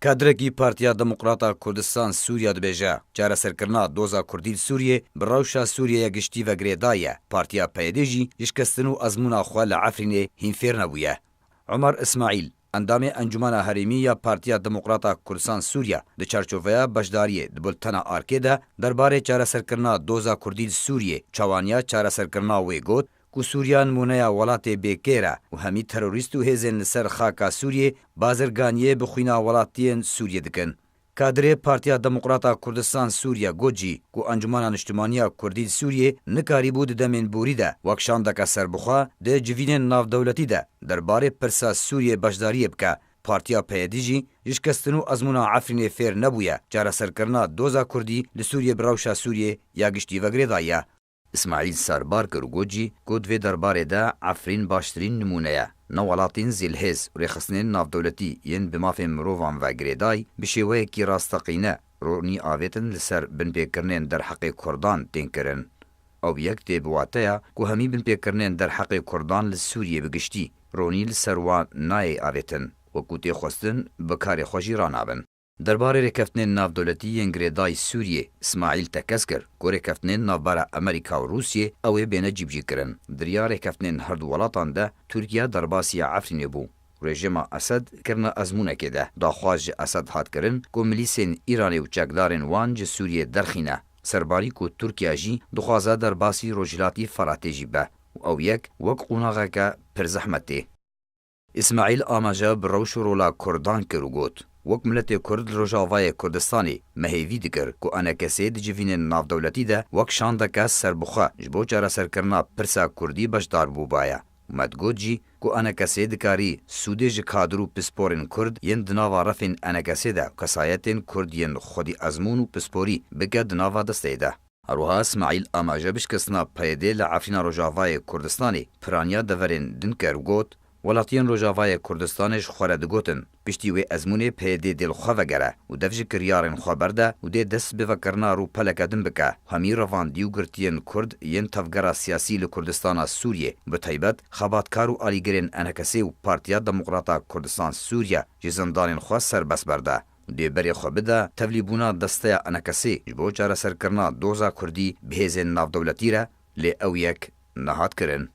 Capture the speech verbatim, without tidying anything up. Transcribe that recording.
Kadrekî Partiya Demokrata Kurdistan Sûriya dibêje, çareserkirina doza Kurdî li Sûriyê bi rewşa Sûriyê ya giştî ve girêdayî ye. Partiya P Y D jî ji şikestin û ezmûna xwe li Efrînê hîn fêr nebûye. Umar Îsmaîl, endamê Encûmena Herêmî ya Partiya Demokrata Kurdistan Sûriya, di çarçoveya beşdariyê di bultena ARKê de derbarê çareserkirina doza Kurdî li Sûriyê, çawaniya çareserkirina wê got ku Sûriya nimûneya welatê bêkêr e û hemî terorîst û hêzên li ser xaka Sûriyê bazirganiyê bi xwîna welatiyên Sûriyê dikin. Kadrê Partiya Demokrata Kurdistan Sûriye got jî ku Encûmena Niştimanî ya Kurdî li Sûriyê nikarîbû di demên borî de wek şandeke serbixwe di civînên navdewletî de derbarê pirsa Sûriyê beşdariyê bike. Partiya P Y D jî ji şikestin û ezmûna Efrînê fêr nebûye çareserkirina doza Kurdî li Sûriyê bi rewşa Sûriyê ya giştî ve girêdayî ye. Îsmaîl serbar kir û got jî ku di vê derbarê de Efrîn baştirîn nimûne ye. Ne welatên zêlhêz û rêxistinên navdewletî yên bi mafên mirovan ve girêdayî bi şêweyekî rasteqîne ronî avêtin li ser binpêkirinên derheqê Kurdan tên kirin. Ew yek tê bi wateya ku hemî binpêkirinên derheqê Kurdan li Sûriyê bi giştî ronî li ser wan nayê avêtin, wekû tê xwestin bi karê xwe jî ranabin. Derbarê rêkeftinên navdewletî yên girêdayî Sûriyê, Îsmaîl tekez kir ku rêkeftinên navbera Amerîka û Rûsiyê ew ê bêne cîbicîkirin. Di riya rêkeftinên her du welatan de Tirkiye derbasî ya Efrînê bû. Rejîma Esed kirina ezmûnekê de daxwaz ji Esed hat kirin ku milîsên Îranê û çekdarên wan ji Sûriyê derxîne. Serbarî ku Tirkiye jî dixwaze derbasî Rojhilatî Feratê jî be û ew yek wek qonaxeke pir zehmet tê. Îsmaîl amaje bi rewş û rola Kurdan kir û got, wek miletê Kurd li Rojavayê Kurdistanê me hêvî dikir ku enekesê di civînên navdewletî de wek şandeke serbixwe ji bo çareserkirina pirsa Kurdî beşdar bûbaye. Me digot jî ku enekesê dikarî sûdê ji kadir û pisporên Kurd yên di nava refên enekesê de kesayetên Kurd yên xwedî ezmûn û pisporî bike di nava desteyê de. Her wiha Îsmaîl amaje bi şikestina P Y D li Efrîna Rojavayê Kurdistanê piraniya deverên din kir û got, welatiyên Rojavayê Kurdistanê ji xwe re digotin, piştî wê ezmûnê P Y D dê li xwe vegere û dev ji kiryarên xwe berde û dê dest bi vekirina rûpeleke din bike, hemî revandî û girtiyên Kurd yên tevgera siyasî li Kurdistana Sûriyê, bi taybet xebatkar û alîgirên enekesê û Partiya Demokrata Kurdistan Sûriye ji zindanên xwe serbest berde. Dê berê xwe bide tevlîbûna desteya enekesê ji bo çareserkirina doza Kurdî bi hêzên navdewletî re, lê ew yek nehat kirin.